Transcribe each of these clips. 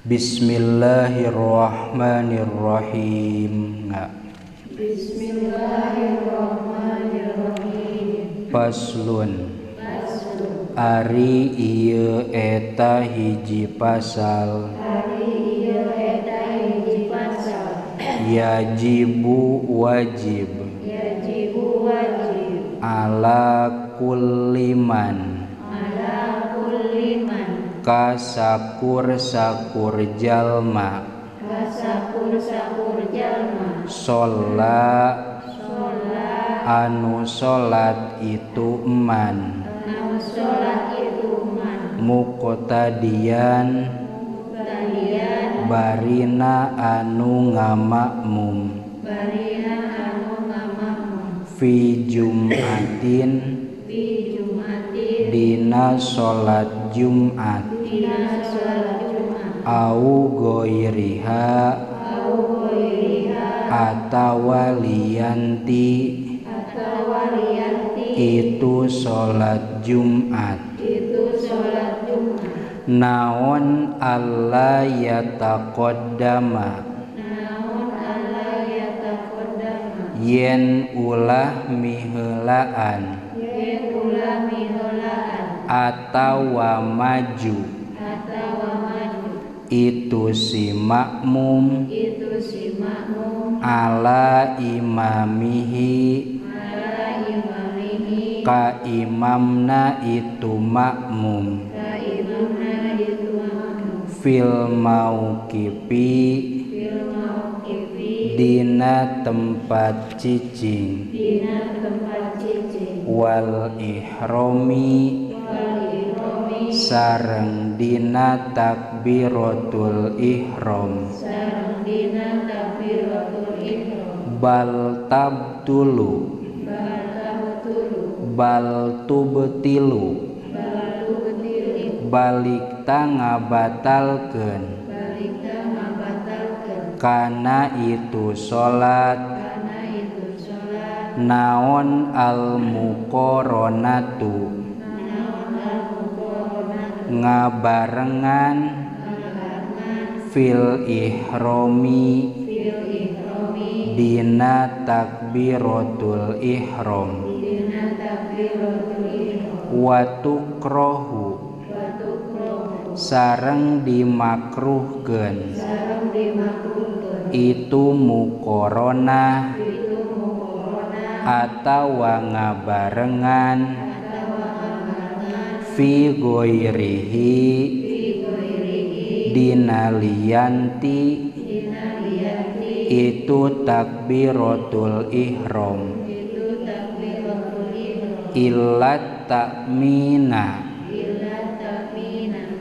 Bismillahirrahmanirrahim. Bismillahirrahmanirrahim. Faslun. Ari ieu eta hiji pasal. Ari ieu eta hiji pasal. Yajibu wajib. Yajibu wajib. Ala kulliman. Ala kulliman. Kasakur-sakur jalma. Kasakur-sakur jalma. Sholla. Sholla. Anu sholat itu eman. Anu sholat itu eman. Muqtadiyan. Muqtadiyan. Barina anu ngamakmum. Barina anu ngamakmum. Fi jum'atin. Fi jum'atin. Dina sholat Jumat. Dina sholat Jumat. Au goiriha. Au goiriha. Atawa liyanti. Atawa liyanti. Itu sholat Jumat. Itu sholat Jumat. Naon alla yataqaddama. Naon alla yataqaddama. Yen ulah miheulaan. Yen ulah miheulaan. Atawa maju. Atawa maju. Itu si makmum. Itu si makmum. Ala imamihi. Ala imamihi. Ka imamna itu makmum. Ka imamna itu makmum. Fil mauqifi. Fil mauqifi. Dina tempat cicing. Dina tempat cicing. Wal ihromi. Sareng dina takbiratul ihram. Sareng dina takbiratul ihram. Bal tabtulu. Bal tabtulu. Bal tubtilu. Bal tubtilu. Balik ta ngabatalkeun. Balik ta ngabatalkeun. Kana itu salat. Kana itu salat. Naon al muqaranatu. Ngabarengan fil ihromi dina takbiratul ihram. Wa tukrohu sareng dimakruhkeun itu muqaranah atawa ngabarengan fi ghairihi dina liyanti itu takbiratul ihram. Illat takmina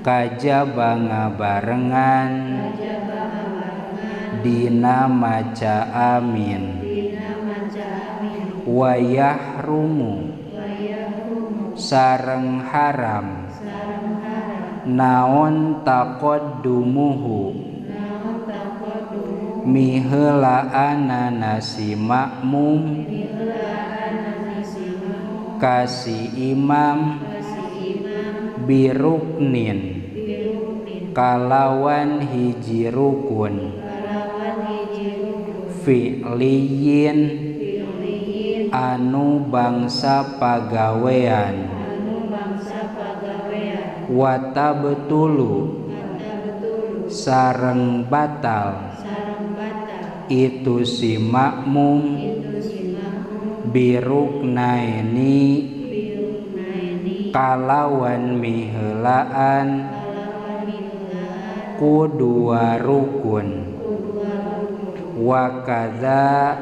kajaba ngabarengan dina maca amin. Wa yahrumu sareng haram naon taqaddumuhu miheulaanana si makmum kasi imam biruknin kalawan hiji rukun fi'liyin anu bangsa pagawean. Wa tabtulu sareng batal itu si makmum biruknaini kalawan miheulaan ku dua rukun. Wa kadza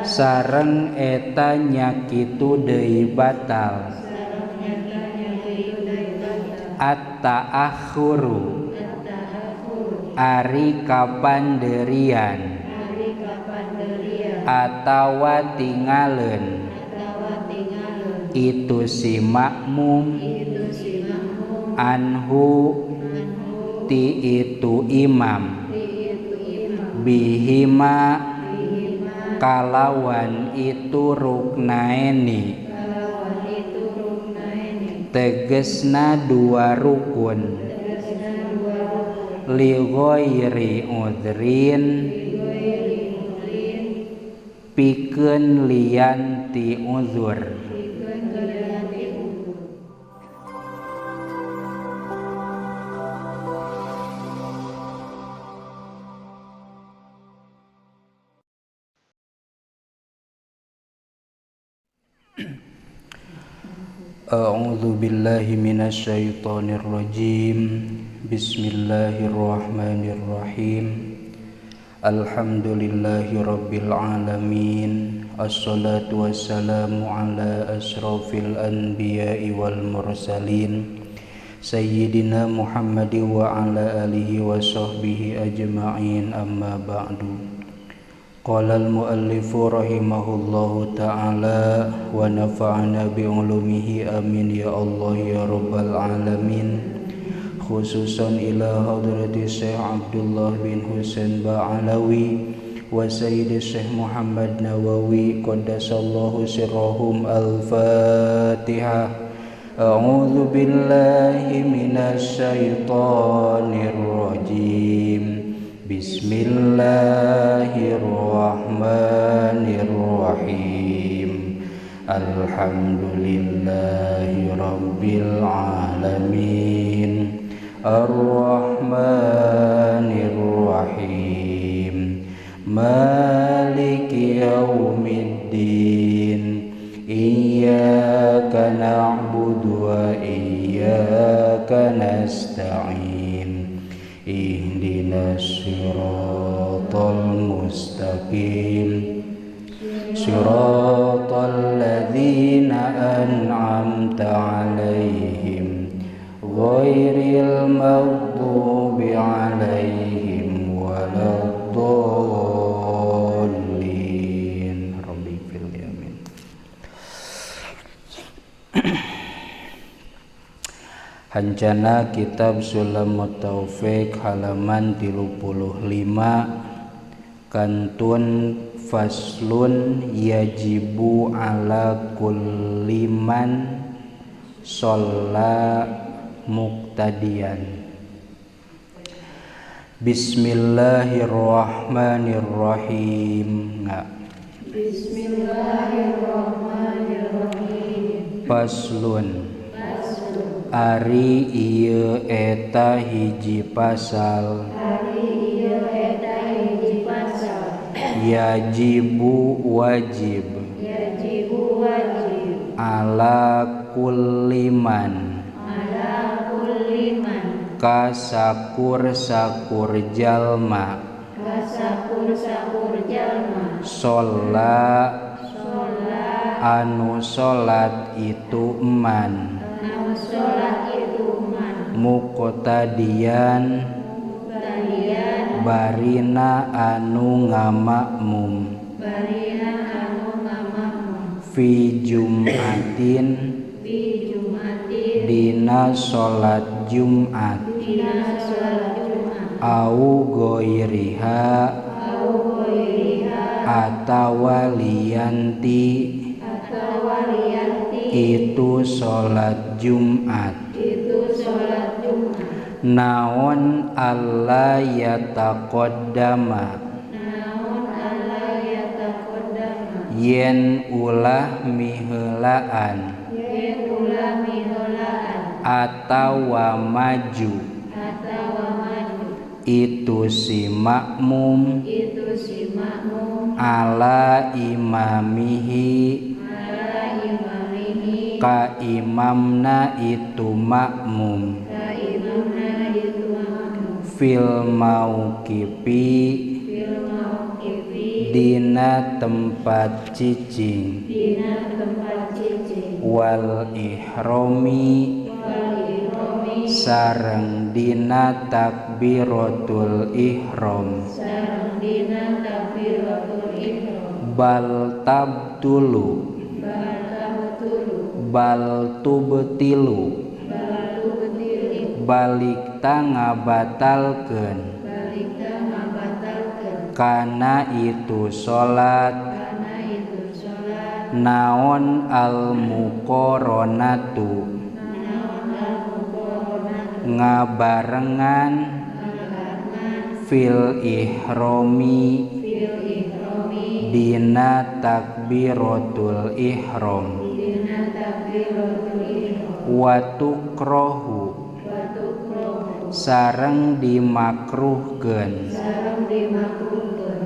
sareng eta nya kitu deui batal. At-ta'akhuru ari kapanderian atawa tingaleun itu si makmum anhu ti itu imam bihima kalawan itu ruknaeni tegesna dua rukun. Li ghairi udhrin pikeun lian ti uzur. A'udzu billahi minasyaitonir rajim. Bismillahirrahmanirrahim. Alhamdulillahi rabbil alamin. Assalatu wassalamu ala asrafil anbiya'i wal mursalin sayyidina Muhammadin wa ala alihi wa sahbihi ajma'in. Amma ba'du. Qala al-muallifu rahimahullahu ta'ala wa nafa'ana bi'ulumihi amin ya Allah ya rabbal alamin. Khususan ila hadrati Syekh Abdullah bin Husain Ba'alawi wa Sayyidi Syekh Muhammad Nawawi qaddasallahu sirrahum. Al-Fatihah. A'udzu billahi minasy syaithanir rajim. Bismillahirrahmanirrahim. Alhamdulillahi rabbil alamin. Arrahmanirrahim. Maliki yaumiddin. Iyyaka na'budu wa iyyaka nasta'in. Ihdinas siratal mustaqim. Siratal ladzina an'amta 'alaihim ghairil maghdubi 'alaihim waladdallin. Rabbi fil amin. Hancana kitab Sulamut Taufik halaman 35 kantun faslun yajibu ala kulliman sholla muqtadiyan. Bismillahirrahmanirrahim. Bismillahirrahmanirrahim. Faslun ari ieu eta hiji pasal. Ari ieu eta hiji pasal. Yajibu wajib. Yajibu wajib. Ala kulliman. Ala kulliman. Kasakur-sakur jalma. Kasakur-sakur jalma. Sholla. Sholla. Anu sholat itu eman. Sholat itu man. Muqtadiyan barina anu ngamakmum. Barina anu ngamakmum. Fi jum'atin fi jumatin dina sholat Jumat. Dina sholat Jumat. Au ghairiha au ghairiha atawa liyanti atawa liyanti itu sholat Jumat. Itu sholat Jumat. Naon alla yataqaddama. Naon alla yataqaddama. Yen ulah miheulaan. Yen ulah miheulaan. Atawa maju. Atawa maju. Itu si makmum. Itu si makmum. Ala imamihi. Ka imamna itu makmum. Ka imamna itu makmum. Fil mauqifi fil mauqifi dina tempat cicing. Dina tempat cicing. Wal ihromi wal ihromi sareng dina takbiratul ihram. Sareng dina takbiratul ihram. Bal tabtulu bal tubtilu balik ta ngabatalkeun kana itu salat naon al muqaranatu ngabarengan Fil ihromi dina takbiratul ihram. Wa tukrohu sareng dimakruhkeun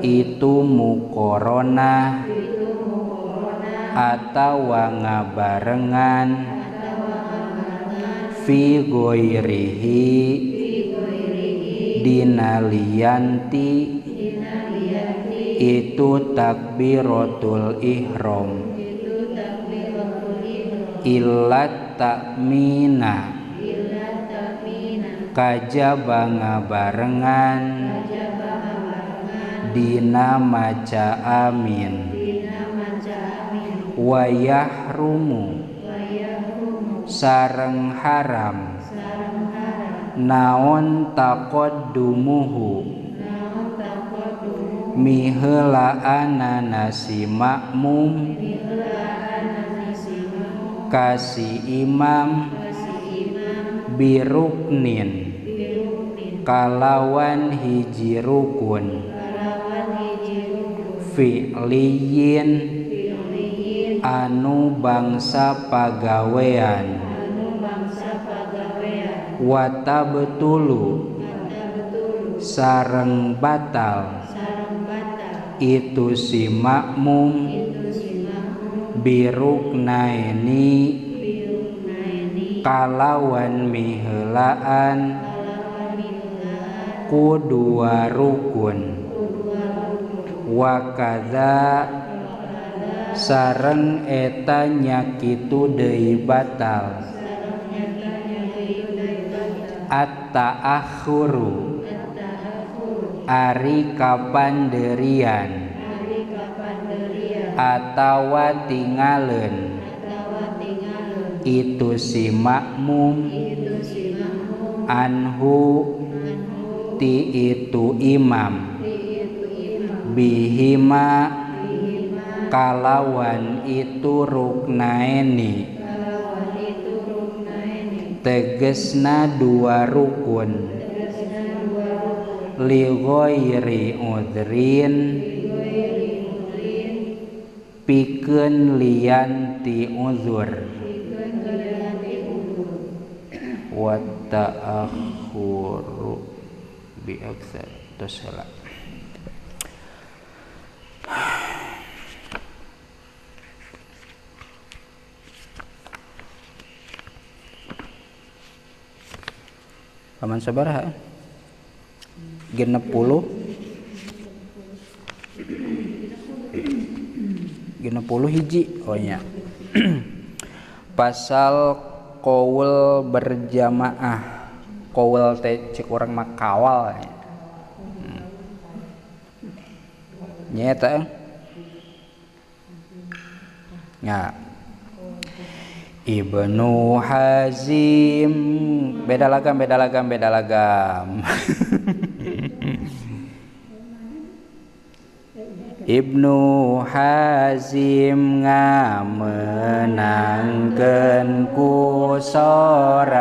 itu muqaranah atawa ngabarengan fi ghairihi dina liyanti itu takbiratul ihram illat takmina kajaba ngabarengan dina maca amin. Wa yahrumu sareng haram naon taqaddumuhu miheulaanana si makmum kasi imam biruknin kalawan hiji rukun fi'liyin anu bangsa pagawean wa tabtulu sareng batal itu si makmum biruknaini kalawan miheulaan ku dua rukun. Wa kadza sareng eta nya kitu deui batal at-ta'akhuru ari kapanderian atawa tingaleun itu si makmum anhu ti itu imam bihima kalawan itu ruknaeni tegesna dua rukun li ghairi udhrin pikeun liyan ti uzur. Wa ta'akhuru bi aktsar tasala. Paman sabaraha? 60 hiji. Oh nya. Pasal qaul berjamaah. Qaul teh cek urang mah kawal. Nya eta. Nya. Ibnu Hazim beda lagam beda lagam beda lagam. Ibnu Hazim ngamenangkeun ku sorangan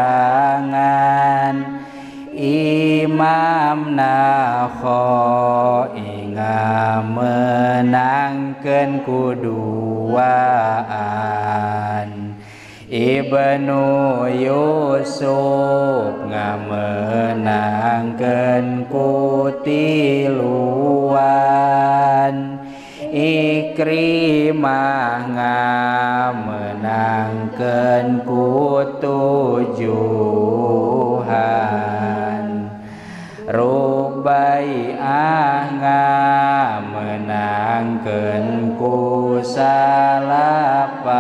Imam Nakhai ngamenangkeun ku duaan Ibnu Yusuf ngamenangkeun ku tiluan Ikrimah ngamenangkeun ku tujuhan Rubai'ah ngamenangkeun ku salapan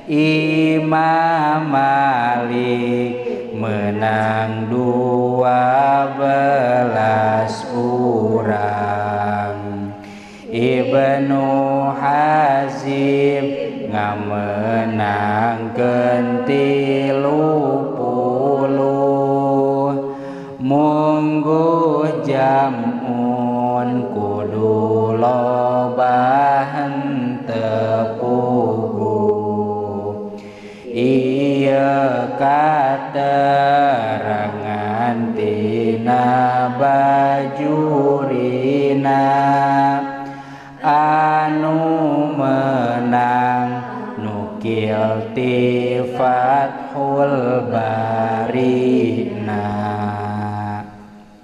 Imam Malik menang 12 orang Ibnu Hazim ngamenangkeun 30 mungguh jamun kudu loba henteu puguh. Ieu katerangan tina dina bajurina anu menang nukil ti Fathul Barina.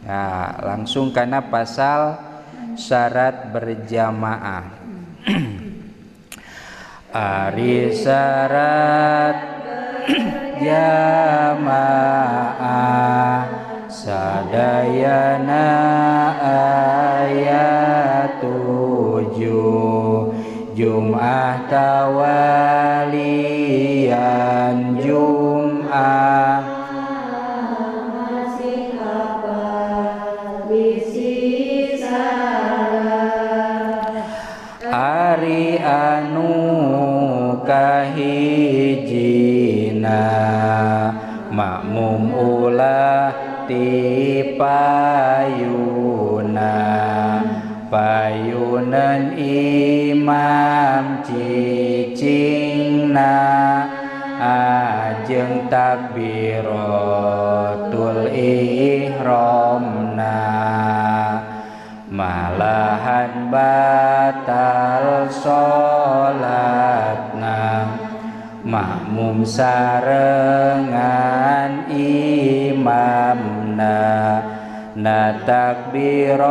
Nah, langsung karena pasal syarat berjamaah. Ari syarat jamaah sadayana ayat 7 Jum'ah tawalian Jum'ah masih hafal bisi salah ari anu kahijina makmum ulah ti payuna payunan imam cicingna ajeng takbiratul ihramna malahan batal salatna makmum sarengan imamna na takbiratul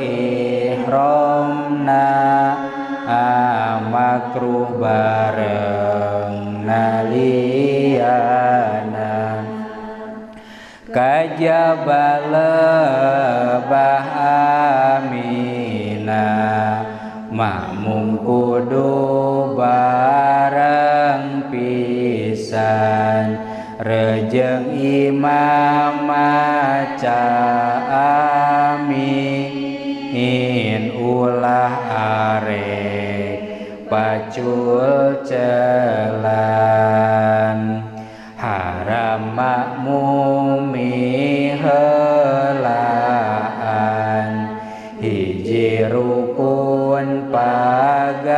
ihramna makruh bareng naliyana kajaba lebah amina makmum kudu bareng pisan rejeng imam maca amin ulah arek pacul celan haram makmumi helaan hiji rukun pagawean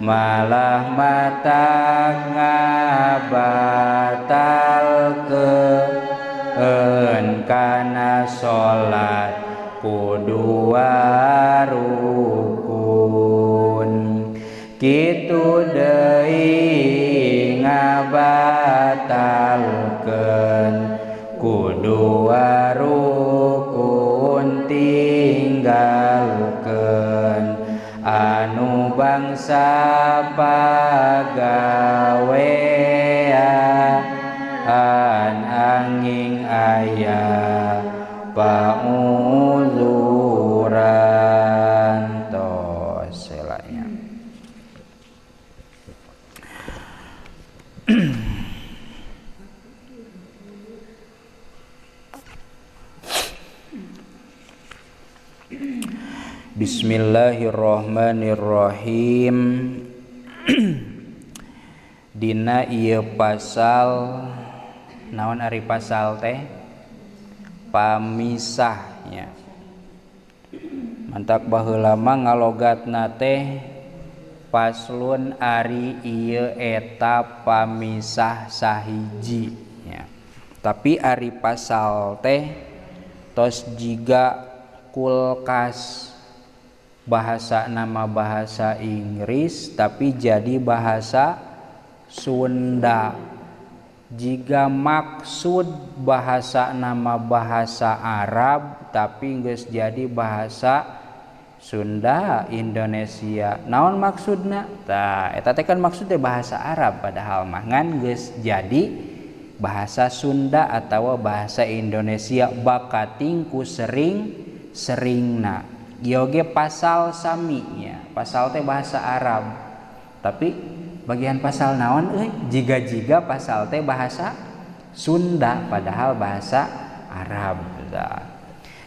malah matak ngabatalkeun kana salat kudu warukun kitu deui ngabatalkeun kudu warukun tinggalkeun anu bangsa pagawean angin aya pauzuran tos selanya. Bismillahirrahmanirrahim. Dina ieu pasal naon ari pasal teh pamisahnya. Mantak baheula mah ngalogatna teh paslon ari ieu eta pamisah sahiji nya. Tapi ari pasal teh tos jiga kulkas bahasa nama bahasa Inggris tapi jadi bahasa Sunda. Jika maksud bahasa nama bahasa Arab tapi geus jadi bahasa Sunda Indonesia. Naon maksudna? Tah eta teh kan maksudnya bahasa Arab padahal mah ngan geus jadi bahasa Sunda atau bahasa Indonesia bakating ku sering-seringna. Ieu ge pasal sami nya. Pasal teh bahasa Arab. Tapi bagian pasal naon euy? Jiga-jiga pasal teh bahasa Sunda padahal bahasa Arab.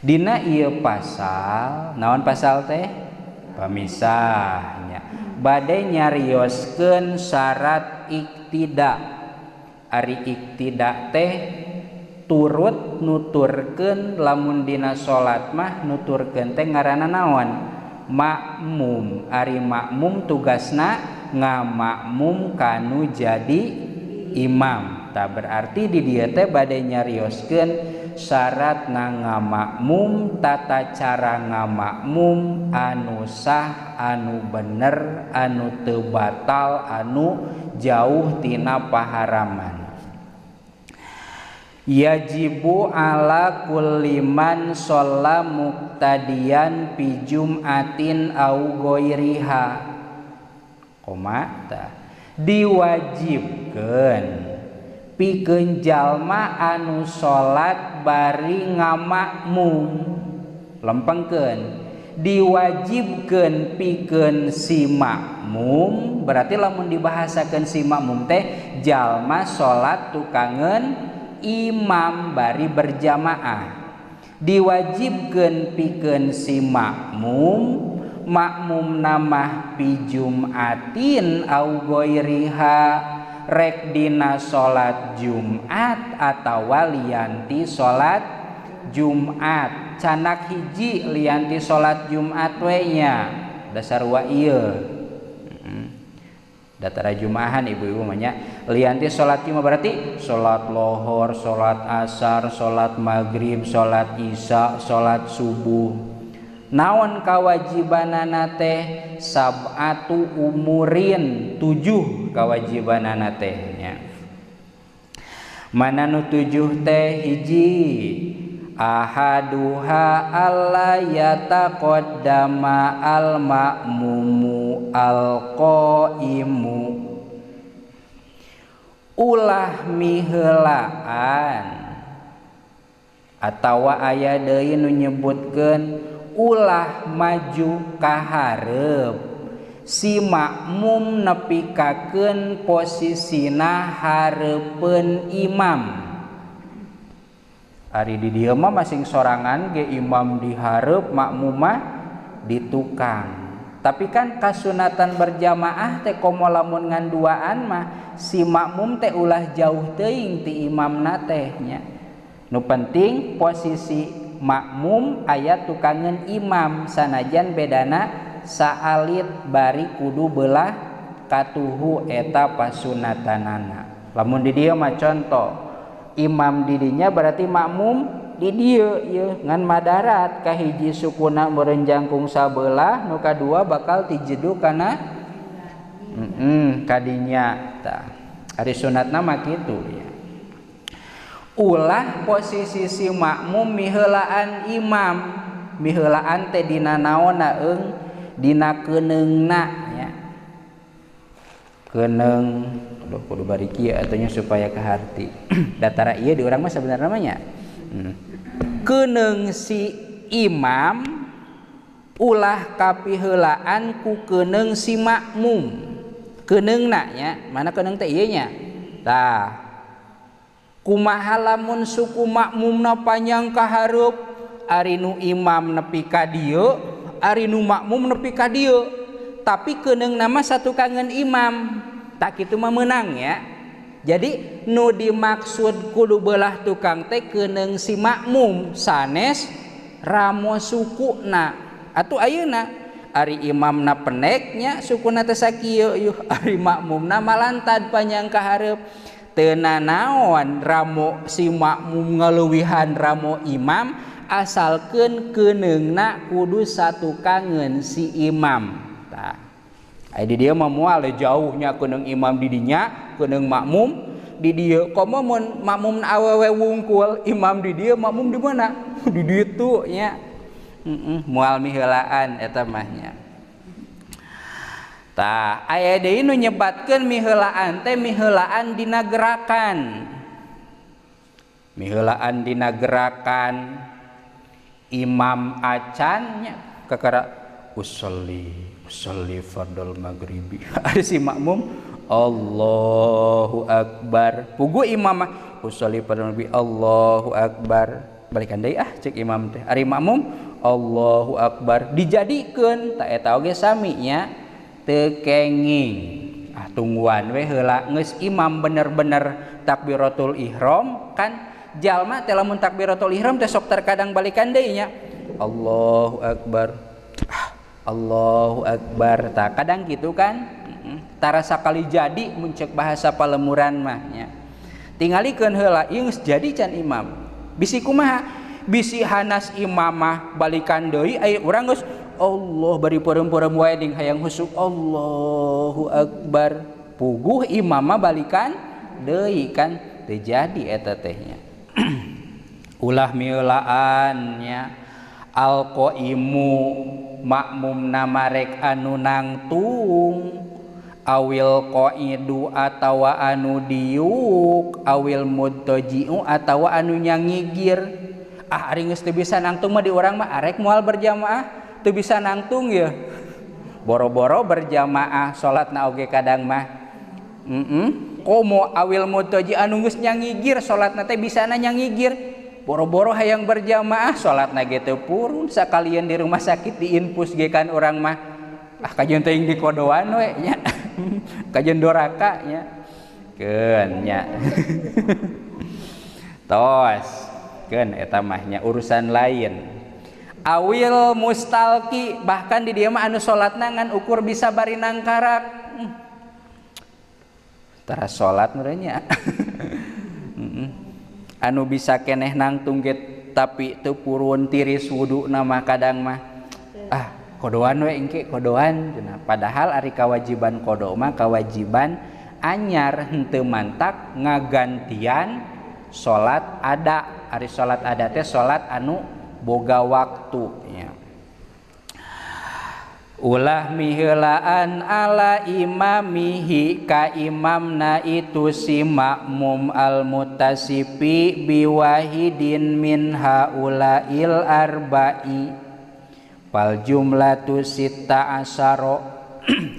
Dina ieu pasal naon pasal teh? Pamisah nya. Bade nyarioskeun syarat iktida. Ari iktida teh turut nuturkeun lamun dina salat mah nuturkeun teh ngaranna naon? Makmum. Ari makmum tugasna ngamakmum kanu jadi imam. Tah berarti di dieu teh bade nyarioskeun syarat na ngamakmum, tata cara ngamakmum anu sah, anu bener, anu teu batal, anu jauh tina paharaman. Yajibu ala kulli man sholla muqtadiyan fi jum'atin au ghairiha. Koma tah diwajibkeun pikeun jalma anu salat bari ngamakmum, lempengkeun diwajibkeun pikeun si makmum, berarti lamun dibahasakeun si makmum teh jalma salat tukangeun imam bari berjamaah. Diwajibkeun pikeun si makmum, makmum namah pi jumatin au ghairiha, rek dina salat Jumat atawa lianti salat Jumat. Canak hiji lianti salat Jumat we nya dasar wa ieu datara jumahan ibu-ibu mah nya. Lianti salat Jumat berarti salat lohor, salat asar, salat maghrib, salat isya, salat subuh. Naon kawajibanana teh? Sab'atu umurin, 7 kawajibanana teh nya. Mana nu 7 teh? Hiji, ahaduha alla yataqaddama al ma'mumu al qaimu, ulah miheulaan atawa aya deui nu nyebutkeun ulah maju ka hareup si makmum nepikakeun posisina hareupeun imam. Ari di dieu mah masing sorangan ge imam di hareup, makmum mah di tukang. Tapi kan kasunatan berjamaah teh komo lamun ngan duaan mah si makmum teh ulah jauh teuing ti imamna teh nya. Nu penting posisi makmum aya tukangeun imam sanajan bedana saalit bari kudu belah katuhu eta pasunatanana. Lamun di dieu mah contoh imam didinya berarti makmum di dieu ieu ngan madarat kahiji sukuna meureun jangkung sabelah, nu kadua bakal tijedu kana kadinya. Tah ari sunatna mah kitu ya. Ulah posisi si makmum miheulaan imam, miheulaan teh dina naonna eung dina keuneungna nya. Keuneung aduh kudu bari kieu atuh nya supaya kaharti. Datara ieu di urang mah sebenarnya mah nya. Keuneung si imam ulah kapiheulaan ku keuneung si makmum. Keuneungna nya, mana keuneung teh ieu nya. Tah kumaha lamun suku makmumna panjang ka hareup, ari nu imam nepi ka dieu, ari nu makmum nepi ka dieu, tapi keuneungna mah satukangeun imam. Tak kitu mah meunang ya. Jadi nu dimaksud kudu belah tukang teh keuneung si makmum sanes ramo sukuna. Atuh ayeuna ari imamna peneknya sukuna teh sakieu yuh, ari makmumna malantad panjang ka hareup. Teu nanaon ramo si makmum ngaleuwihan ramo imam, asalkeun keuneungna kudu satukangeun si imam. Tah aya di dieu mah moal jauhnya keuneung imam di dinya, keuneung makmum di dieu. Komo mun makmum awewe wungkul, imam di dieu, makmum di mana? Di ditu nya. Moal miheulaan eta mah nya. Tah aya deui nu nyebatkeun miheulaan teh miheulaan dina gerakan. Miheulaan dina gerakan imam acan nya kakara usolli usolli fardul maghribi. Ari si makmum Allahu akbar. Pugu imam mah usolli fardul maghribi Allahu akbar. Balikan deui ah cek imam teh. Ari makmum Allahu akbar dijadikeun ta eta oge sami nya. Teu kenging. Ah tungguan we heula geus imam bener-bener takbiratul ihram kan jalma teh lamun takbiratul ihram teh sok terkadang balikan deui nya. Allahu akbar. Ah, Allahu akbar. Tah kadang gitu kan. Tara sakali jadi mun ceuk bahasa palemuran mah nya. Tingalikeun heula ieu geus jadi can imam. Bisi kumaha? Bisi hanas imamah balikan deui aya urang geus Allah bari peureum-peureum wae ding hayang husuk Allahu akbar. Puguh imamah balikan deui kan teu jadi eta teh nya. Ulah mieulaan nya alqaimu makmumna marek anu nangtung awil qaidu atawa anu diuk awil mudtaji'u atawa anu nyangigir. Ah ari geus teu bisa nangtung mah di urang mah arek moal berjamaah teu bisa nangtung ya. Boro-boro berjamaah salatna oge kadang mah. Komo awil mudtaji anu geus nyangigir salatna teh bisana nyangigir. Boro-boro hayang berjamaah salatna ge teu purun sakalian di rumah sakit diinfus ge kan urang mah. Ah kajeun teuing dikodoan we nya. Kajeun doraka nya. Keun nya. Tos, keun eta mah nya urusan lain. Awil mustalki bahkan di dieu mah anu salatna ngan ukur bisa bari nangkarak. Tara salat meureun nya. Anu bisa keneh nangtung ge tapi teu purun tiris wuduna mah kadang mah. Ah kodoan we engke kodoan cenah. Padahal ari kawajiban kodo mah kawajiban anyar henteu mantak ngagantian salat ada. Ari salat ada teh salat anu boga waktu nya. Ulah miheulaan ala imamihi ka imamna itu si makmum al mutasifi biwahidin min haulail arba'i fal jumlatu sita asyara.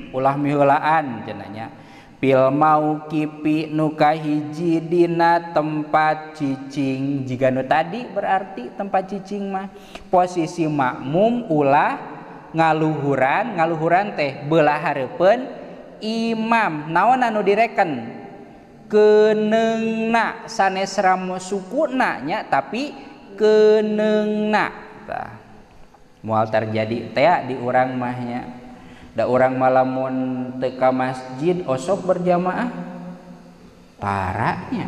Ulah miheulaan cenah nya pil mauqifi nu kahiji dina tempat cicing jiga nu tadi berarti tempat cicing mah posisi makmum ulah ngaluhuran, ngaluhuran teh belah hareupeun imam. Naon anu direken? Keneungna sanes ramo sukuna nya tapi keneungna. Tah moal terjadi teh di urang mah nya. Da urang mah lamun teu ka masjid osok berjamaah paranya.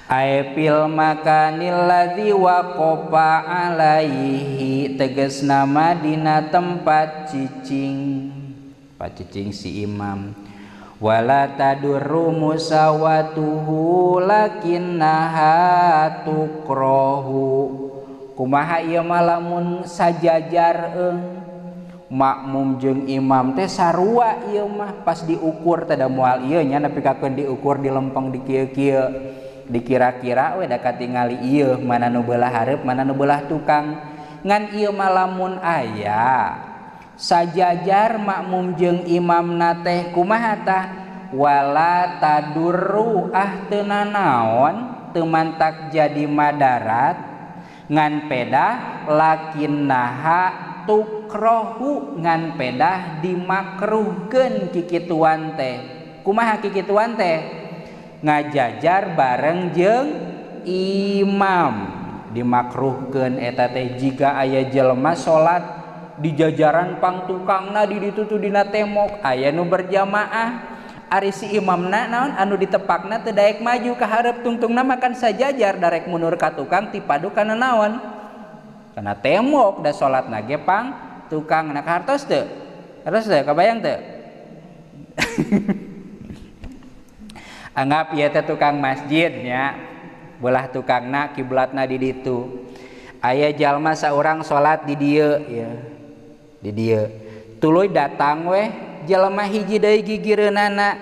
Aepil makanil ladzi waqafa alaihi tegasna mah dina tempat cicing pacicing si imam. Wala tadurru musawatuhu lakinnaha tukrohu. Kumaha ieu mah lamun sajajar eung makmum jeung imam teh sarua ieu mah pas diukur teh da moal ieu nya nepi ka keun diukur di lempeng di kieu-kieu dikira-kira we da katingali ieu mana nu beulah hareup mana nu beulah tukang. Ngan ieu mah lamun aya sajajar makmum jeung imamna teh kumaha tah? Wala tadurru ah teu nanaon teu mantak jadi madarat ngan pedah lakinnaha tukrohu ngan pedah dimakruhkeun kikituan teh. Kumaha kikituan teh? Ngajajar bareng jeung imam dimakruhkeun eta teh jika aya jelema salat di jajaran pangtukangna di ditu tu dina temok aya nu berjamaah ari si imamna naon anu ditepakna teu daek maju ka hareup tungtungna makan sajajar darek mundur ka tukang tipadu kana naon kana temok da salatna ge pang tukang. Na kahartos teu? Hartos teu? Kabayang teu? Anggap ieu teh tukang masjid nya belah tukangna kiblatna di ditu aya jalma saurang salat di dieu ya di dieu tuluy datang weh jalma hiji deui gigireunana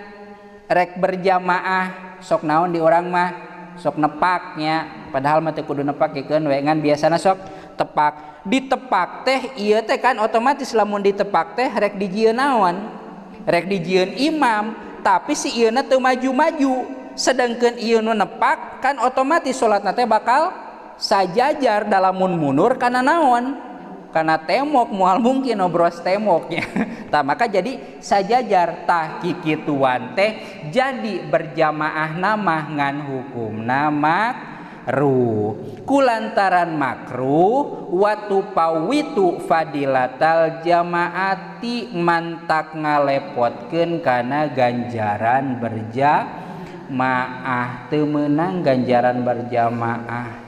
rek berjamaah sok naon di urang mah sok nepak nya padahal mah teu kudu nepak keun we ngan biasana sok tepak ditepak teh ieu teh kan otomatis lamun ditepak teh rek dijieun naon rek dijieun imam tapi si ieu na teu maju-maju sedangkan ieu nu nepak kan otomatis salatna teh bakal sajajar dalamun mundur kana naon kana temok moal mungkin obros temoknya. Tah maka jadi sajajar tah kikituan teh jadi berjamaah nama ngan hukumna makruh kulantaran makruh watu pawitu fadilatal jamaati mantak ngalepotkeun kana ganjaran berjamaah. maah teu meunang ganjaran berjamaah.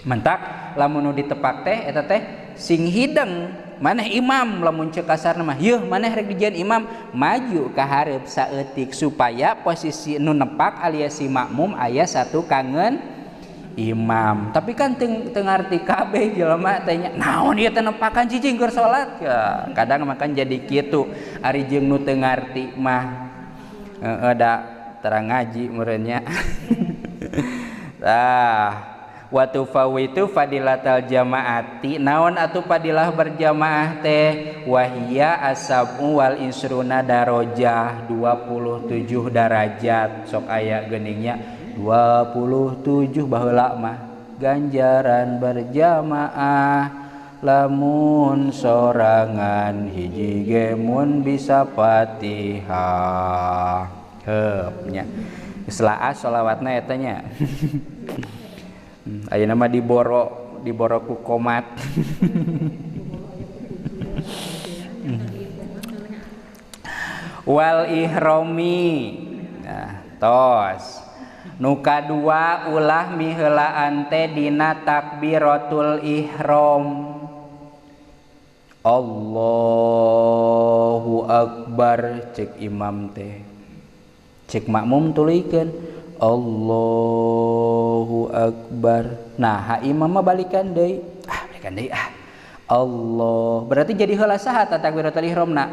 Mentak lamun nu ditepak teh eta teh sing hideng maneh imam lamun ceuk kasarna mah yeuh maneh rek dijieun imam maju ka hareup saeutik supaya posisi nu nepak alias si makmum aya satu kangen imam. Tapi kan teu ngarti kabeh jelema teh nya naon ieu teh nepakan cicing keur salat ya, kadang mah kan jadi kitu ari jeung nu teu ngarti mah heeh da terang ngaji meureun nya. Tah wa tufawitu fadilatal jamaati naon atuh fadilah berjamaah teh wahia asab'u wal insruna darajah 27 darajat sok aya geuningnya 27 baheula mah ganjaran berjamaah lamun sorangan hiji ge mun bisa Fatihah heup nya geus laas sholawatna eta nya. Ayeuna mah diboro ku komat. Wal ihromi. Nah, tos. Nu kadua ulah miheulaan teh dina takbiratul ihram. Allahu akbar cek imam teh. Cek makmum tuluykeun Allahu akbar. Nah, ha imam mah balikan deui. Ah, balikan deui ah. Allah. Berarti jadi heula saha takbiratul ihramna?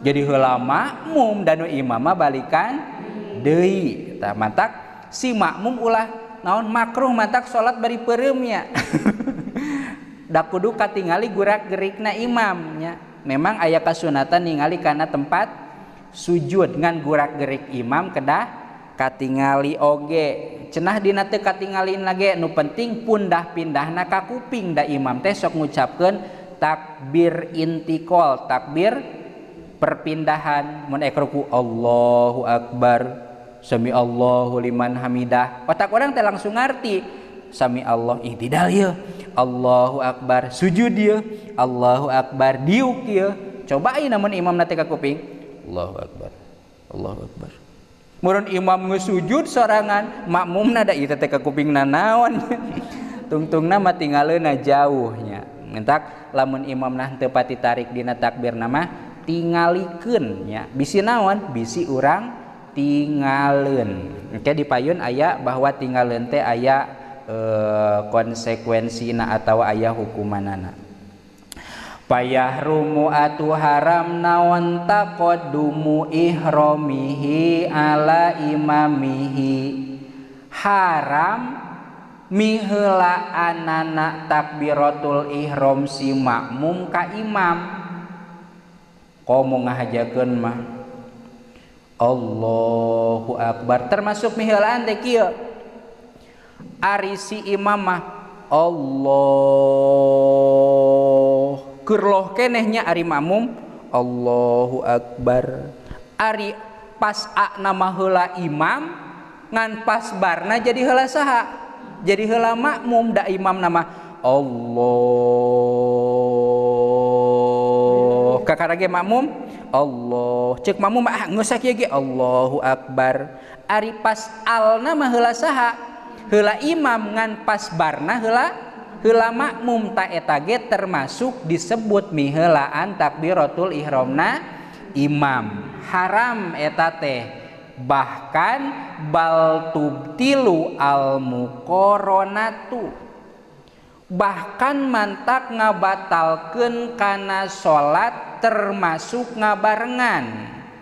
Jadi heula makmum dan nu imam mah balikan deui. Tah mantak si makmum ulah naon makruh mantak salat bari peureum nya. Da kudu katingali gurak-gerikna imam nya. Memang aya kasunatan ningali kana tempat sujud ngan gurak-gerik imam kedah katingali oge cenah dina teu katingalin lagi nu penting pundah pindahna ka kuping da imam teh sok ngucapkeun takbir intikal takbir perpindahan mun ek ruku Allahu akbar sami Allahu liman hamidah otak orang teh langsung ngarti sami Allah i'tidal ieu Allahu akbar sujud ieu Allahu akbar diuk ieu coba ayeuna mun imamna teh ka kuping Allahu akbar Allahu akbar murun imam ngesujud sorangan makmumna da ieu teh ka kupingna naon tungtungna mah tingaleuna jauhnya mentak lamun imamna teu pati tarik dina takbirna mah tingalikeun nya bisi naon bisi urang tingaleun. Engke di payun aya bahwa tingaleun teh aya konsekuensina atawa aya hukumanana. Payahrumu atu haram naon taqaddumu ihromihi ala imamihi haram miheulaanana takbiratul ihram si makmum ka imam komo ngahajakeun mah Allahu akbar termasuk miheulaan teh kieu ari si imam mah Allah keur loh keneh nya ari makmum Allahu akbar ari pas a nama heula imam ngan pas barna jadi heula saha jadi heula makmum da imam nama Allah kakara ge makmum Allah cek makmum ah geus sakieu ge Allahu akbar ari pas alna mah heula saha heula imam ngan pas barna heula heula makmum ta eta ge termasuk disebut miheulaan takbiratul ihramna imam haram eta teh bahkan bal tubtilu al muqaranatu bahkan mantak ngabatalkeun kana salat termasuk ngabarengan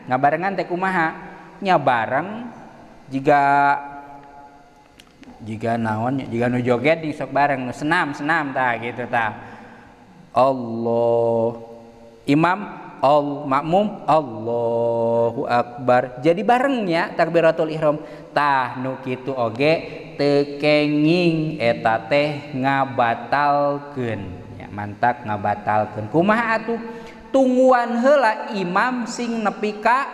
ngabarengan teh kumaha nya bareng jika naon jika nu joget di sok bareng nu senam senam tah gitu tah Allah imam al makmum Allahu akbar jadi barengnya takbiratul ihram tah nu kitu oge teu kenging eta teh ngabatalkeun ya mantak ngabatalkeun kumaha atuh tungguan heula imam sing nepi ka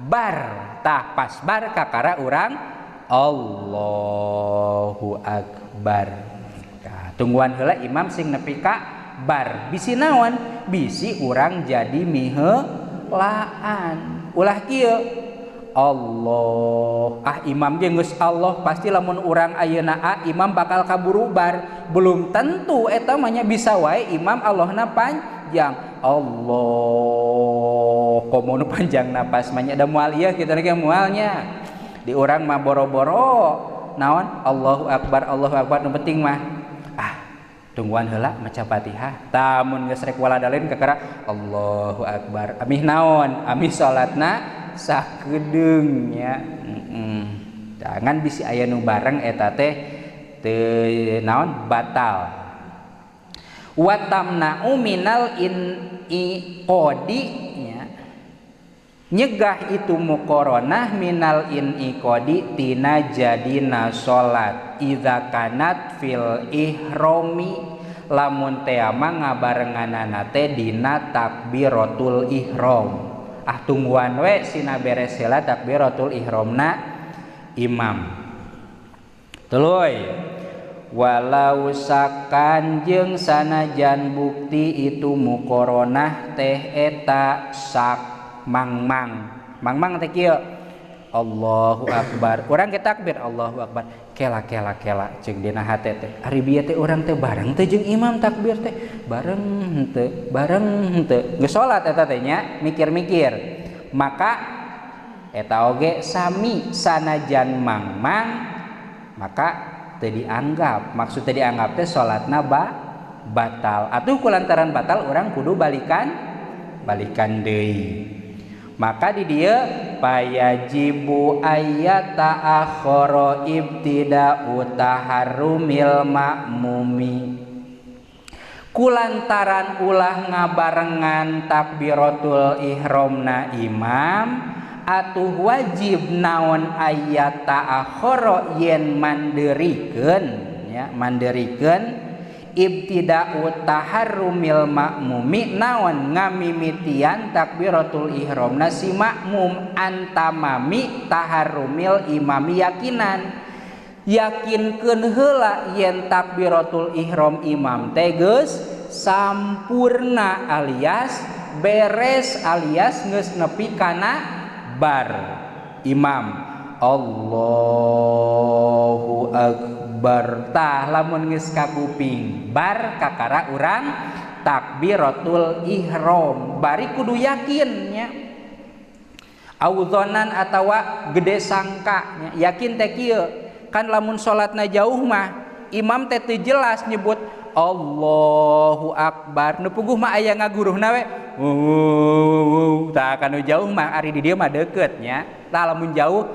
bar tah pas bar kakara urang Allahu akbar. Nah, tungguan heula imam sing nepi ka bar bisi naon bisi urang jadi miheulaan ulah kieu Allah. Ah imam ge geus Allah pasti lamun urang ayeuna a imam bakal kaburu bar. Belum tentu eta mah nya, bisa wae imam Allahna panjang. Allah komo nu panjang napas mah nya da moal ieu kitu ge moalnya. Di urang mah boro-boro naon Allahu akbar Allahu akbar nu penting mah ah tungguan heula maca Fatihah. Tah mun geus rek waladalin kakara Allahu akbar. Amih naon? Amih salatna sakedeung nya. Jangan bisi aya nu bareng eta teh teu naon batal. Wa tamna'u minal inqadi nya. Nyegah itu muqaranah minal inqadi tina jadina salat idza kanat fil ihrami lamun teh mah ngabarenganana teh dina takbiratul ihram. Ah tungguan we sina beres heula takbiratul ihramna imam. Tuluy walau sakan jeung sanajan bukti itu muqaranah teh eta sak mangmang. Mangmang teh kieu. Allahu akbar. Urang ge takbir Allahu akbar. Kela kela kela jeung dina hate teh. Ari bieu teh urang teh bareng teh jeung imam takbir teh. Bareng henteu, bareng henteu. Geus salat eta teh nya, mikir-mikir. Maka eta oge sami sanajan mangmang maka teu dianggap. Maksud teu dianggap teh salatna batal. Atuh kulantaran batal urang kudu balikan balikan deui. Maka di dieu payajibu ayata akhara ibtida'u taharrumil ma'mumi. Kulantaran ulah ngabarengan takbiratul ihramna imam atuh wajib naon ayata akhara yen manderikeun ya, manderikeun ibtida'u taharrumil ma'mumi naon ngamimitian takbiratul ihramna si makmum antamami taharrumil imami yakinan. Yakinkeun heula yen takbiratul ihram imam teh geus sampurna alias beres alias geus nepi kana bar imam. Allahu akbar. Tah lamun geus kakuping bar kakara urang takbiratul ihram bari kudu yakin nya. Audzonan atawa gede sangka nya. Yakin teh kieu kan lamun salatna jauh mah imam teh teu jelas nyebut Allahu akbar nu puguh mah aya ngaguruhna we tah kanu jauh mah ari di dieu mah deukeut nya. Tah lamun jauh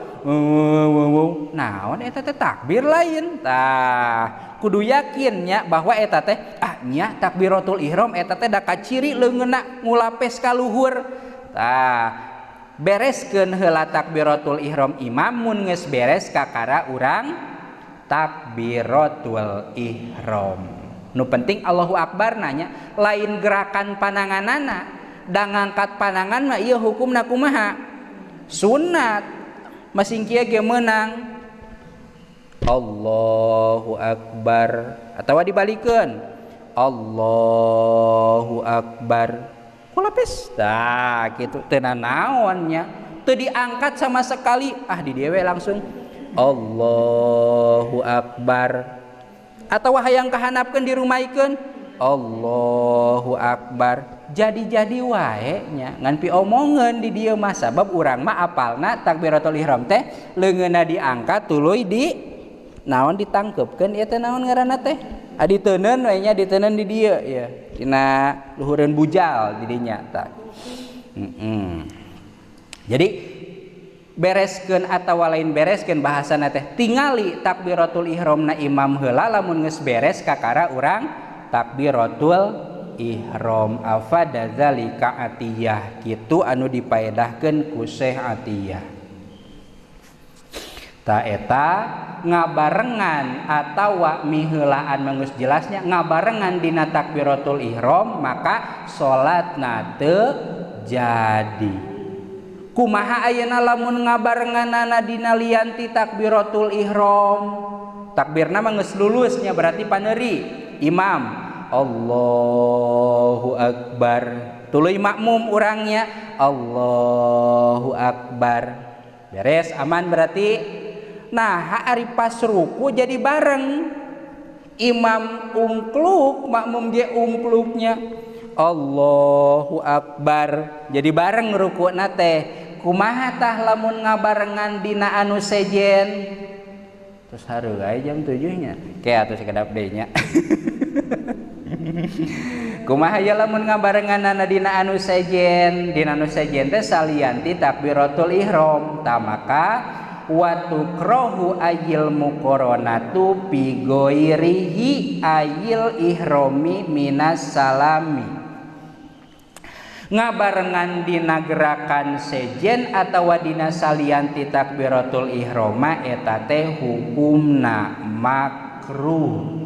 naon eta teh takbir lain. Tah kudu yakin nya bahwa eta teh ah nya takbiratul ihram eta teh da kaciri leungeunna ngulapes ka luhur. Tah bereskeun heula takbiratul ihram imam mun geus beres kakara urang takbiratul ihram. Nu penting Allahu akbar nanya lain gerakan pananganana da ngangkat panangan mah ieu hukumna kumaha? Sunat. Masing kieu ge meunang Allahu akbar atawa dibalikeun Allahu akbar kulapis tah kitu teu nanaon nya teu diangkat sama sekali ah di dieu we langsung Allahu akbar atawa hayang kahanapkeun dirumaikeun Allahu akbar jadi-jadi wae nya ngan piomongeun di dieu mah sabab urang mah apalna takbiratul ihram teh leungeunna diangkat tuluy di naon ditangkeupkeun ieu teh naon ngaranna teh diteunkeun we nya diteunkeun di dieu ya dina luhureun bujal di dinya tah. Jadi bereskeun atawa lain bereskeun bahasana teh tingali takbiratul ihramna imam heula lamun geus beres kakara urang takbiratul ihram afada zalika atiyah kitu anu dipaedahkeun ku Syekh Atiyah. Ta eta ngabarengan atawa miheulaan mah geus jelasnya ngabarengan dina takbiratul ihram maka salatna teu jadi. Kumaha ayeuna lamun ngabarenganana dina lian ti takbiratul ihram? Takbirna mah geus lulusnya berarti paneuri imam Allahu akbar tuluy makmum urangnya Allahu akbar. Beres aman berarti. Nah, ari pas ruku jadi bareng. Imam ungkluk, makmum ge ungkluknya. Allahu akbar. Jadi bareng rukuna teh. Kumaha tah lamun ngabarengan dina anu sejen? Terus hareuy jam 7 nya. Ke atuh sakedap deui nya. Kumaha ya lamun ngabarenganana dina anu sejen? Dina anu sejen teh salianti takbiratul ihram. Tah maka wa tukrohu ayil muqaranatu bi ghairihi ayil ihrami minas salami. Ngabarengan dina gerakan sejen atawa dina salianti takbiratul ihrama eta teh hukumna makruh.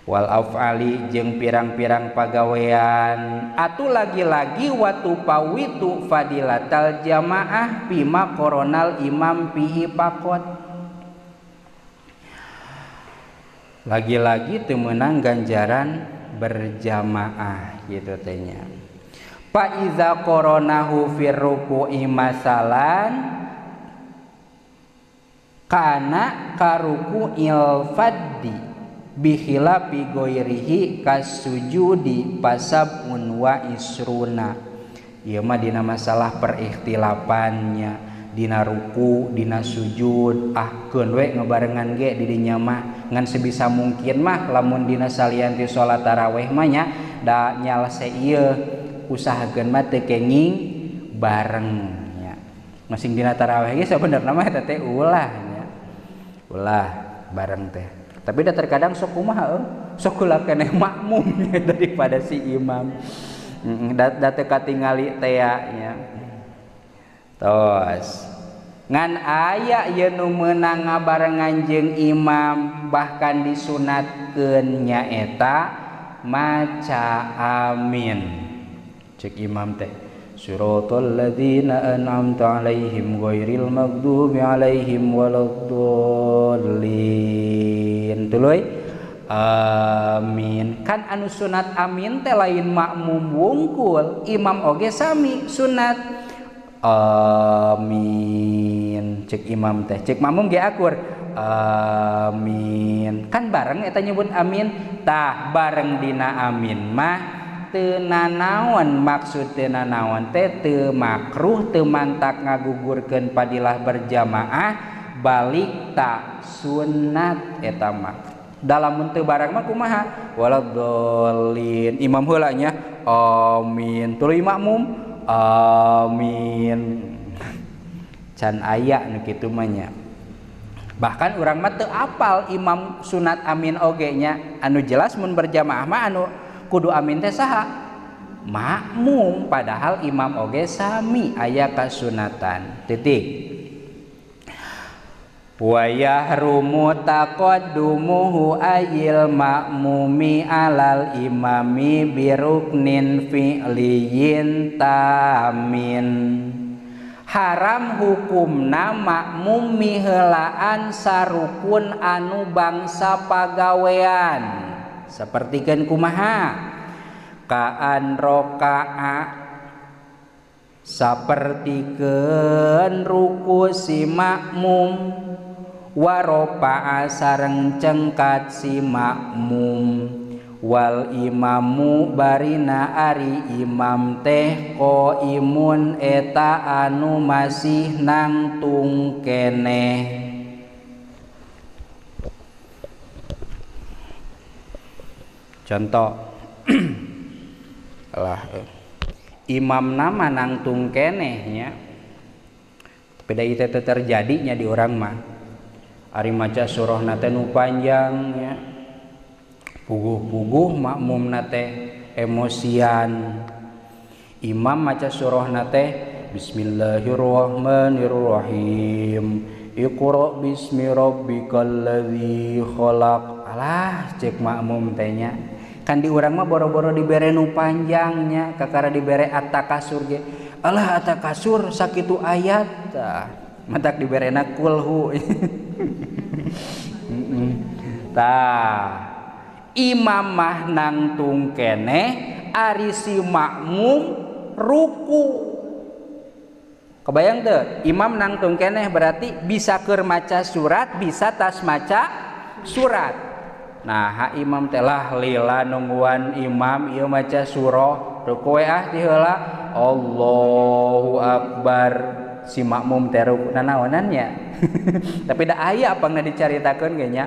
Wal af'ali jeung pirang-pirang pagawean atuh lagi-lagi watu pawitu fadilatal jamaah bima koronal imam pihi pakot. Lagi-lagi teu meunang ganjaran berjamaah gitu teh nya. Fa iza koronahu fir ruku'i masalan kana karuku'il faddi bikhilafi ghairihi kasujudi pasabun wa isruna. Ieu mah dina masalah perikhtilapannya, dina ruku, dina sujud, ah keun we ngebarengan ge di dinya mah ngan sebisa mungkin mah lamun dina salian ti salat tarawih mah nya da nyalse ieu usahakeun mah teu kenging bareng nya. Masing dina tarawih ge sabenerna mah eta teh ulah nya. Ulah bareng teh. Tapi dah terkadang sok kumaha sok kula keneh makmum daripada si imam. Da teu katingali teh nya. Tos. Ngan aya ieu nu meunang ngabarengan jeung imam bahkan disunatkeun nyaeta maca amin. Cek imam teh siratal ladzina an'amta 'alaihim ghairil maghdubi 'alaihim waladdallin. Tuluy amin. Kan anu sunat amin teh lain makmum wungkul, imam oge sami sunat amin. Cek imam teh, cek makmum ge akur amin. Kan bareng eta nyebut amin. Tah bareng dina amin mah teu nanaon, maksud teu nanaon teh teu makruh, teu mantak ngagugurkeun padilah berjamaah, balik tak sunat eta mah. Dalam teu bareng mah kumaha? Waladdallin. Imam heula nya amin, tuluy makmum amin. Can aya nu kitu mah nya. Bahkan urang mah teu apal imam sunat amin oge nya. Anu jelas mun berjamaah mah anu kudu amin teh saha? Makmum, padahal imam oge sami aya kasunatan. Titik. Wa yahrumu taqaddumuhu ayil makmumi alal imami biruknin fi'liyin tamin. Haram hukumna makmum miheulaan sarukun anu bangsa pagawean. Sapertikeun kumaha? Kaan roka'a sapertikeun ruku si makmum, waropa'a sareng cengkat si makmum, wal imamu barina ari imam teh qaimun eta anu masih nangtung keneh. Contoh lah imam nama nangtung keneh nya, tapi da ieu teh terjadinya di urang mah. Ari maca surahna teh nu panjang nya, puguh-puguh makmumna teh emosian. Imam maca surahna teh bismillahirrahmanirrahim, iqra bismi rabbikal ladzi khalaq. Alah cek makmum teh nya. Kan di urang mah boro-boro dibere nu panjangnya, kakara dibere at-takasur ge. Alah at-takasur sakitu ayat tah, matak diberena kulhu. Tah, imam mah nangtung keneh ari si makmum ruku. Kebayang teu? Imam nangtung keneh berarti bisa keur maca surat, bisa tas maca surat. Nah, ha imam teh lah lila nungguan imam ieu maca surah, ruku we ah ti heula. Allahu akbar. Si makmum teh ruku nanaonan nya. Tapi da aya pangna dicaritakeun ge nya.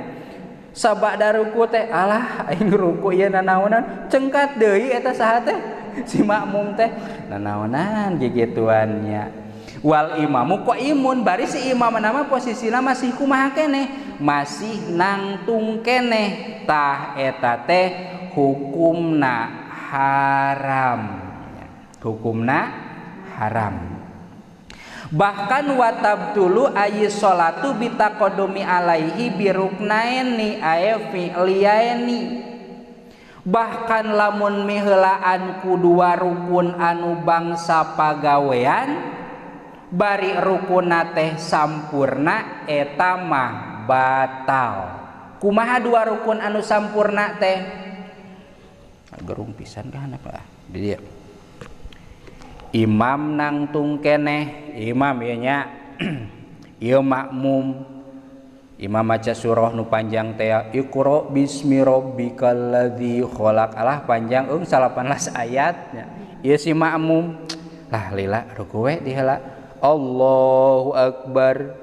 Sabada ruku teh alah aing ruku ieu nanaonan, cengkat deui eta saha teh si makmum teh nanaonan gigituan nya. Wal imamu qaimun, bari si imam nama posisina masih kumaha keneh, masih nangtung keneh. Tah eta teh hukumna haram, hukumna haram. Bahkan watabtulu ayi sholatu bitaqaddumi alaihi biruknaini ay fi'liyaini. Bahkan lamun miheulaan ku dua rukun anu bangsa pagawean bari rukunna teh sampurna eta mah batal. Kumaha dua rukun anu sampurna teh? Gerung pisan kah apa? Di dia. Imam nangtung keneh, imam ieu nya. Ieu makmum. Imam maca surah nu panjang teh, Iqra bismi rabbikal ladzi khalaq. Alah panjang eung 18 ayat nya. Ieu si makmum. Lah lila ruku we di heula. Allahu akbar.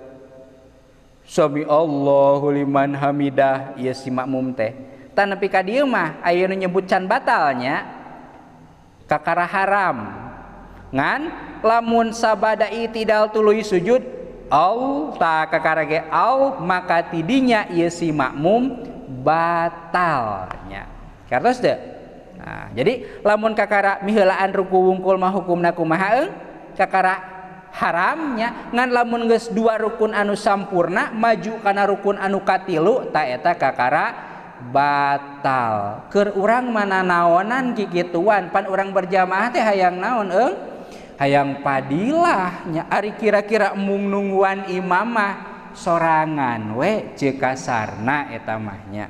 Sami Allahu liman hamidah. Ieu si makmum teh. Tah nepi ka dieu mah aya nu nyebut can batalnya kakara haram. Ngan lamun sabada itidal tuluy sujud au ta kakara ge au maka tidinya ieu si makmum batalnya. Kartos teu? Nah, jadi lamun kakara miheulaan ruku wungkul mah hukumna kumaha eung? Kakara haramnya. Ngan lamun geus dua rukun anu sampurna maju kana rukun anu katilu ta eta kakara batal. Keur urang mana naonan kikituan, pan urang berjamaah teh hayang naon eung? Hayang padilah nya. Ari kira-kira mung nungguan imam mah sorangan we ceuk kasarna eta mah nya.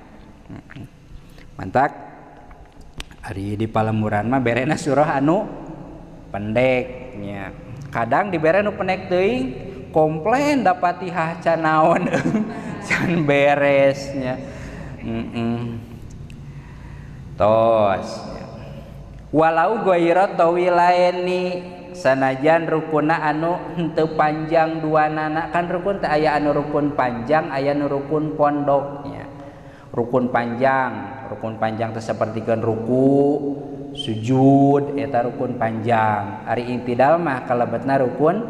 Mantak ari di palemuran mah berena surah anu pendek nya. Kadang dibere nu pendek teuing komplain da Fatihah can naon can beresnya. Tos. Walau ghaira tawilaini, sanajan rukunna anu henteu panjang duanana. Kan rukun teh aya anu rukun panjang, aya anu rukun pondoknya. Rukun panjang teh sapertikeun ruku, sujud eta rukun panjang. Ari intidal mah kalebetna rukun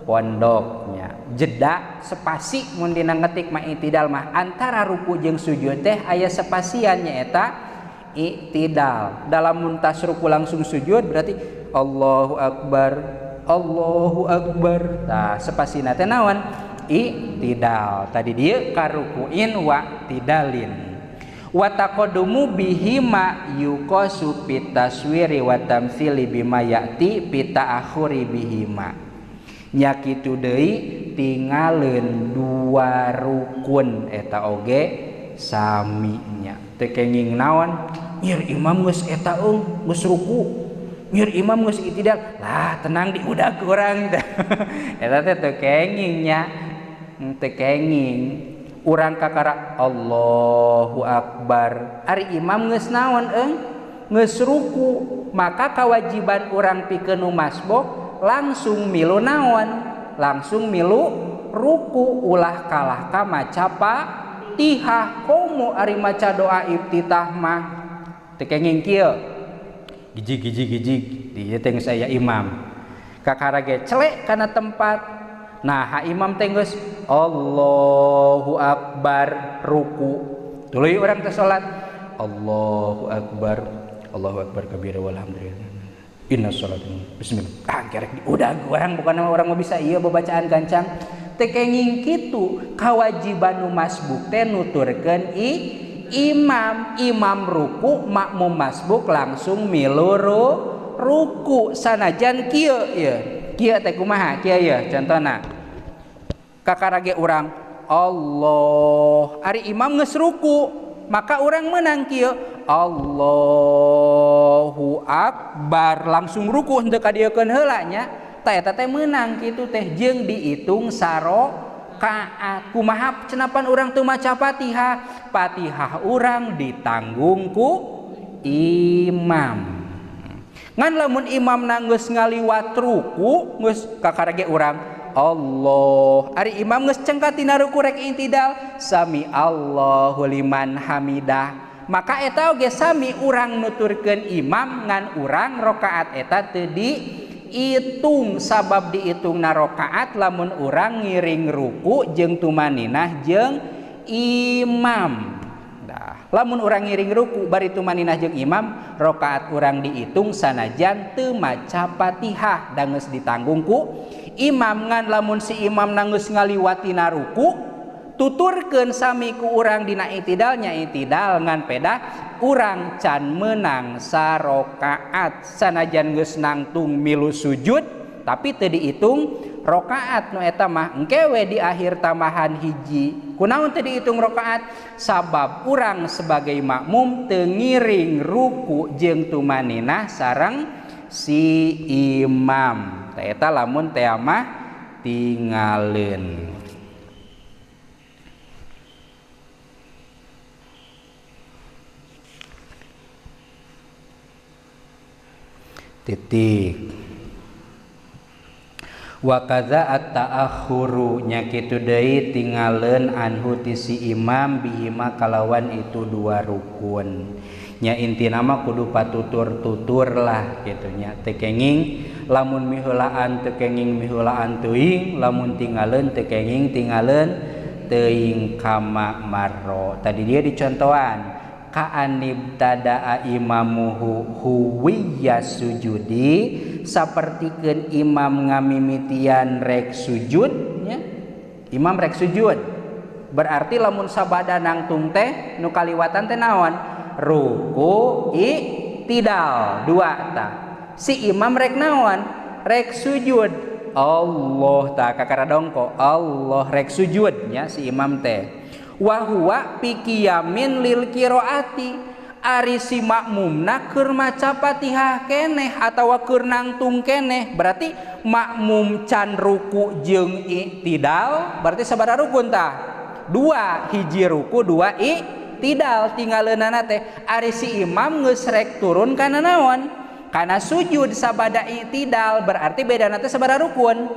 pondoknya. Jeda spasi mun dina ngetik mah intidal mah antara ruku jeung sujud teh aya spasian nya eta i'tidal. Dalam muntas ruku langsung sujud berarti Allahu akbar, Allahu akbar. Tah spasina teh naon? I'tidal. Tadi dieu karukuin wa tidalin. Wa taqaddumu bihima yuqasu fitaswiri wa tamtsili bima ya'ti pita'akhuri bihima. Nya kitu deui tingaleun dua rukun eta oge sami nya. Teu kenging naon? Nyir imam geus eta eung geus ruku. Nyir imam geus itidal. Lah tenang diudag urang teh. Eta teh teu kenging nya. Teu kenging. Urang kakara Allahu akbar. Ari imam geus naon eung? Geus ruku. Maka kewajiban urang pikeun nu masbuk langsung milu naon? Langsung milu ruku, ulah kalah ka maca Fatihah. Komo ari maca doa iftitah mah teu kenging kieu. Gijig gijig gijig dieu teh geus aya imam. Kakara ge celek kana tempat. Nah, ha imam teh geus Allahu akbar ruku. Tuluy urang teh salat Allahu akbar, Allahu akbar kabira walhamdulillah. Inna sholatu bismillah. Ah kerek diudag urang bukan orang mau bisa ieu babacaan gancang. Teu kenging kitu kawajiban nu masbuk teh nuturkeun imam. Imam ruku, makmum masbuk langsung milu ruku sanajan kieu ieu. Kieu teh kumaha? Kieu ieu contona. Kakara ge urang Allah, ari imam geus ruku, maka urang menang kieu Allahu akbar langsung ruku henteu kadieukeun heula nya. Tah eta teh meunang kitu teh jeung diitung sarokaat. Kumaha cenapan urang teu maca Fatihah? Fatihah urang ditanggung ku imam. Ngan lamun imam geus ngaliwat ruku geus kakara ge urang Allah. Ari imam geus cengkat tina ruku rek intidal sami Allahu liman hamidah. Maka eta oge sami urang nuturkeun imam ngan urang rakaat eta teu diitung sabab diitungna rakaat lamun urang ngiring ruku jeung tumaninah jeung imam. Dah, lamun urang ngiring ruku bari tumaninah jeung imam, rakaat urang diitung sanajan teu maca Fatihah da geus ditanggung ku imam. Ngan lamun si imam geus ngaliwatina ruku tuturkeun sami ku urang dina itidalnya itidal ngan pedah urang can menang sarokaat sanajan geus nangtung milu sujud tapi teu diitung rokaat nu eta mah engke we di akhir tambahan hiji. Kunaon teu diitung rokaat? Sabab urang sebagai makmum teu ngiring ruku jeung tumaninah sareng si imam. Tah eta lamun teh mah tingaleun. Titik. Wa kadza at-ta'akhuru nya kitu deui tingaleun anhu ti si imam bihima kalawan itu dua rukun. Nya intina mah kudu patutur-tutur lah kitu nya. Teu kenging lamun miheulaan teu kenging miheulaan teuing, lamun tingaleun teu kenging tingaleun teuing kama marro. Tadi dia dicontohan ka'anib tada'a imamuhu huwiyya sujudi sapertikeun imam ngamimitian rek sujud nya. Imam rek sujud berarti lamun sabada nangtung teh nu kaliwatan teh naon? Ruku i'tidal dua tah. Si imam rek naon? Rek sujud. Allah tah kakara dongko Allah rek sujud nya si imam teh. Wa huwa pikiyamin lil qiraati ari si makmumna keur maca Fatihah keneh atawa keur nangtung keneh berarti makmum can ruku jeung i'tidal berarti sabaraha rukun tah? Dua, hiji ruku dua i'tidal tinggaleunana teh ari si imam geus rek turun kana naon? Kana sujud sabada i'tidal berarti bedana teh sabaraha rukun?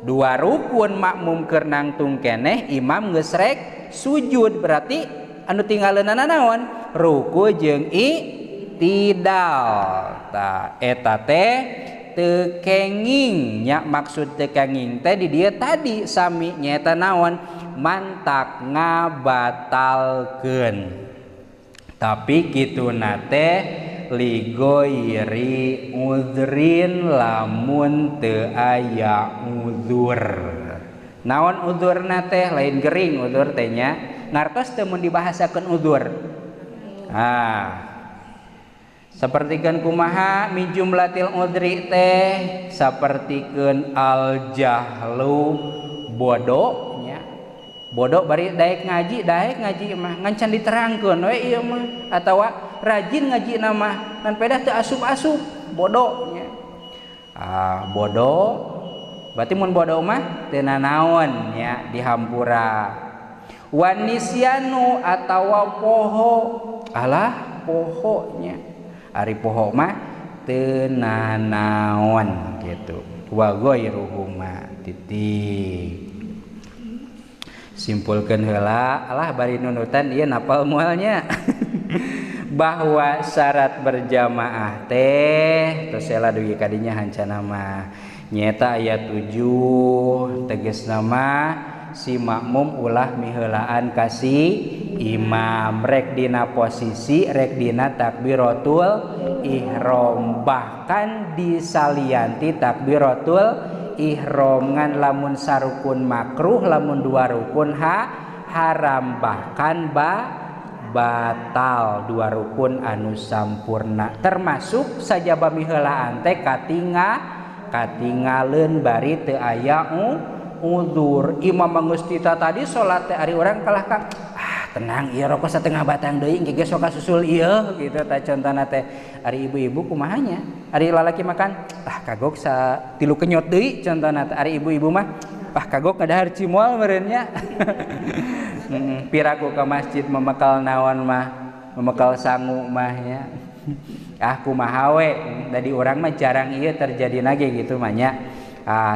Dua rukun. Makmum keur nangtung keneh imam geus rek sujud berarti anu tinggaleunana naon? Ruku jeung i'tidal. Tah eta teh teu kenging nya. Maksud teu kenging teh di dieu tadi sami nyaeta naon? Mantak ngabatalkeun. Tapi kituna teh ligoiri udrin lamun teu aya uzur. Naon uzurna teh? Lain gering uzur teh nya. Ngartos teu mun dibahasakeun uzur. Ah. Sapertikeun kumaha min jumlatil udri teh sapertikeun al jahlu bodoh nya. Bodoh bari daek ngaji mah ngan can diterangkeun we ieu mah atawa rajin ngaji mah ngan pedah teu asup-asup bodoh nya. Ah, bodoh berarti mun bodoh mah teu nanaon nya dihampura. Wanisyanu atawa poho. Alah poho nya. Ari poho mah teu nanaon gitu. Wa ghairuhuma titik. Simpulkeun heula alah bari nunutan ieu napal moalnya. Bahwa syarat berjamaah teh tos heula dugi kadinya hancana mah nyeta ayat 7 tegasna mah si makmum ulah miheulaan ka si imam rek dina posisi rek dina takbiratul ihram bahkan disalianti takbiratul ihram ngan lamun sarukun makruh lamun dua rukun haram bahkan batal dua rukun anu sampurna termasuk sajaba miheulaan teh katingaleun bari teu aya uzur. Imam geus tita tadi salat teh ari urang kalah ka Tenang ieu rokok setengah batang deui engke ge sok kasusul ieu gitu tah contona teh. Ari ibu-ibu kumaha nya? Ari lalaki makan kagok sa tilu kenyot deui contona teh. Ari ibu-ibu mah kagok ngadahar cimol meureun nya. Piraku ka masjid memekal naon mah, memekal sangu mah nya. Kumaha we da di urang mah jarang ieu terjadi nage gitu mah nya.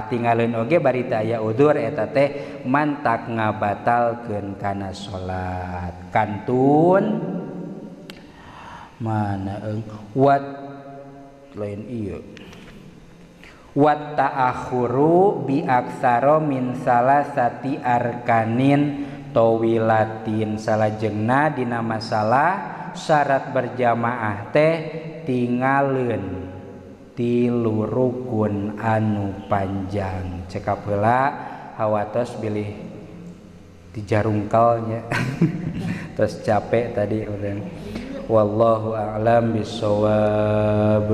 Tinggalin oge bari teu aya udzur eta teh mantak ngabatalkeun kana salat. Kantun mana wat lain ieu wat ta'akhuru bi aksara min salasati arkanin tawilatin. Salajengna dina masalah syarat berjamaah teh tingaleun tilu rukun anu panjang. Cekap heula hawatos bilih dijarungkalnya. Terus capek tadi urang. Wallahu a'lam bissawab.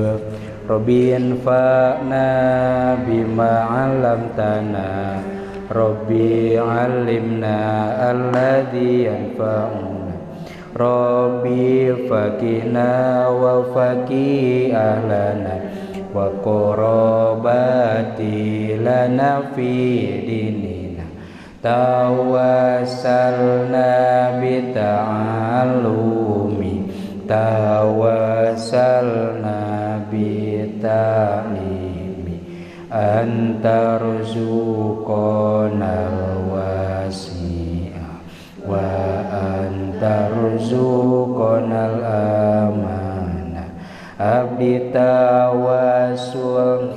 Rabbi anfa'na bima 'allamtana, Rabbi 'allimna alladzi yanfa'una, Rabbi faqina wa faqi ahlana wa qarabati lana fi dinina, tawassalna bi ta'allumi, tawassalna bi ta'limi, anta rzuqanal wasi'a wa anta rzuqanal amana. Abdi tawasul,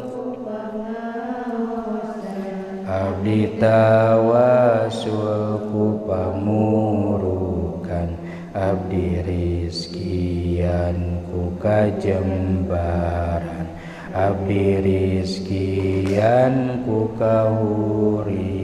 abdi tawasul ku pamurukan, abdi rizkian ku kajembaran, abdi rizkian ku kahuripan.